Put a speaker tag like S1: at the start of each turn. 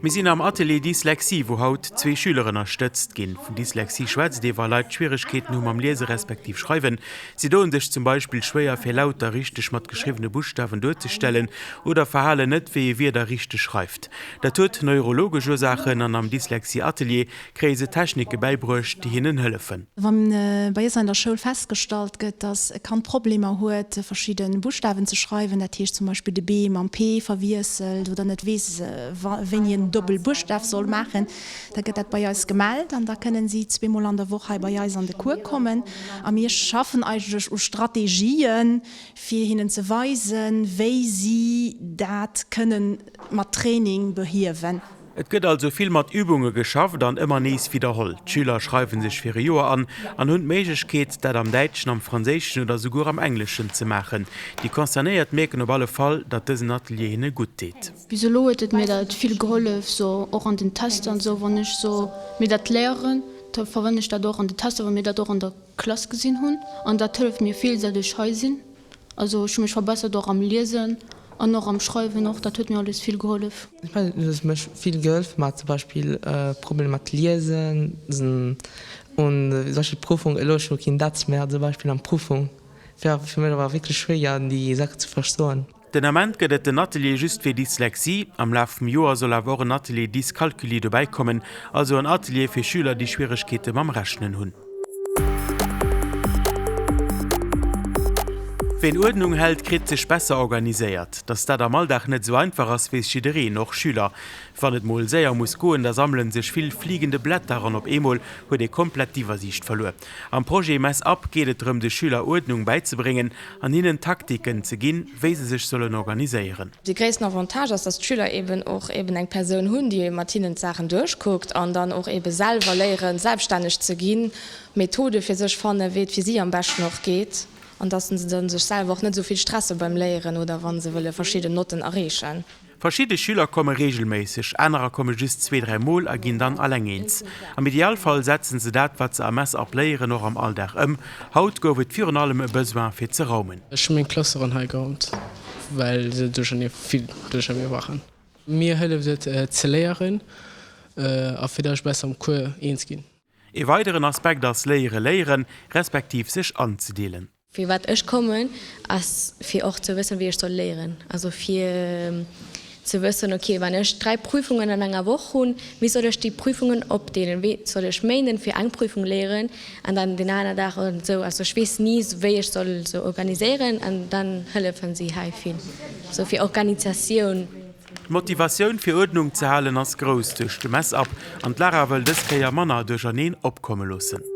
S1: Mir sinn am Atelier Dyslexie, wou haut zwee Schüler ënnerstëtzt ginn. Vun Dyslexie schwätzt ee wa Leit Schwieregkeeten hu mam Liese respektiv Schreiwen. Si doen sech zum Beispill schwéier fir Lauter richteg mat geschriwwene Buschtawen duerzestellen oder verhalen net wéi ee Wierder richteg schreift. Dat huet neurologesch Ursaachen an am Dyslexie Atelier kréie se Technike bäibruecht, déi hinnen hëllefen.
S2: Wa bei eis an der Schoul festgestallt gëtt, dass e Kand Problemer huet, verschidde Buschtawen ze schreiwen, dat heescht zum Beispill de B mam P verwiesselt oder net weess, wéini en dobbel Buschstaf soll maachen, da gëtt dat bei eis gemellt an da kënnen si zweemol an der Woch hei bei eis an de Cours kommen. A mir schaffen eigentlech u Strategien, fir hinnen ze weisen, wéi si dat kënnen mat Training behiewen.
S1: Et gëtt also vill mat Übunge geschafft an ëmmer nees widderholl. D'Schüler schreiwe sech fir e Joer an an hunn d'Méiglechkeet, dat am Däitschen, am Franséischen oder souguer am Engleschen ze maachen. Déi Concernéiert mierken op alle Fall, datt dësen Atelier hinne gutt deet.
S3: Bis elo huet et mir dat vill gehollef, sou och an den Tester an sou. Wann ech sou mir dat léieren, da verwënn ech dat och an den Tester, well mir dat och an der Klass gesinn hunn. An dat hëlleft mir vill, säit ech hei sinn. Also ech hu mech verbessert och am Liesen an och am Schreiwen och, dat huet mir alles vill gehollef.
S4: Ech mengen et huet mech vill gehollef mat zum Beispill Problemer mat Liesen un zum Beispill Prüfung, elo ech hu keen Datz méi zum Beispill an Prüfung war fir mech awer wierklech schwéier déi Saachen ze verstoen.
S1: Den Ament gëtt et den Atelier just fir Dyslexie. Am Laf vum Joer soll awer och en Atelier Dyscalculie dobäi kommen, also en Atelier fir Schüler, déi Schwieregkeete mam Rechnen hunn. Ween Uerdnung hält, kritt sech besser organiséiert. Dass dat am Alldag net esou einfach ass, weess jiddereen, och Schüler. Wann et mol séier muss goen, da sammelen sech vill fliegende Blätter an op eemol huet ee komplett d'Iwwersiicht verluer. Am Projet Mess Up geet et drëm, de Schüler Uerdnung bäizebréngen an hinnen Taktiken ze ginn, wéi se sech sollen organiséieren.
S5: De gréissten Avantage ass, dass d'Schüler eben och eben eng Persoun hunn, déi mat hinnen d'Saachen duerchkuckt an dann och eben selwer léieren, selbststänneg ze ginn, Methode fir sech fannen, wéi et fir si am beschten och geet an dass se dann sech selwer och net esou vill stresse beim Léieren oder wa se wëlle verschidden Notten erreechen.
S1: Verschidde Schüler komme reegelméisseg, anerer komme just zwee, dräi Mol a ginn dann alleng eens. Am Idealfall setzen se dat, wat se am Mess-Up léieren, och am Alldag ëm. Haut gouf et virun allem e Besoin fir ze raumen.
S6: Ech hu meng Klass eran hei geraumt, well se duerchernee vill duerchernee waren. Mir hëlleft et ze léieren a fir dat ech besser am Cours eens ginn.
S1: Ee weideren Aspekt ass léiere léieren, respektiv sech anzedeelen.
S7: Firwat ech kommen, ass fir och ze wëssen, wéi ech soll léieren. Also fir ze wëssen, ok, wann ech 3 Prüfungen an enger Woch hunn, wéi soll ech déi Prüfungen opdeelen? Wéi soll ech Méinden fir eng Prüfung léieren an dann deen aner Dag an esou. Also ech weess ni, wéi ech soll sou organiséieren an dann hëllefen si hei vill, sou fir Organisatioun.
S1: D'Motivatioun fir Uerdnung ze halen ass grouss duerch de Mess-Up an d'Lara wëll dës Kéier manner duercherneen opkomme loossen.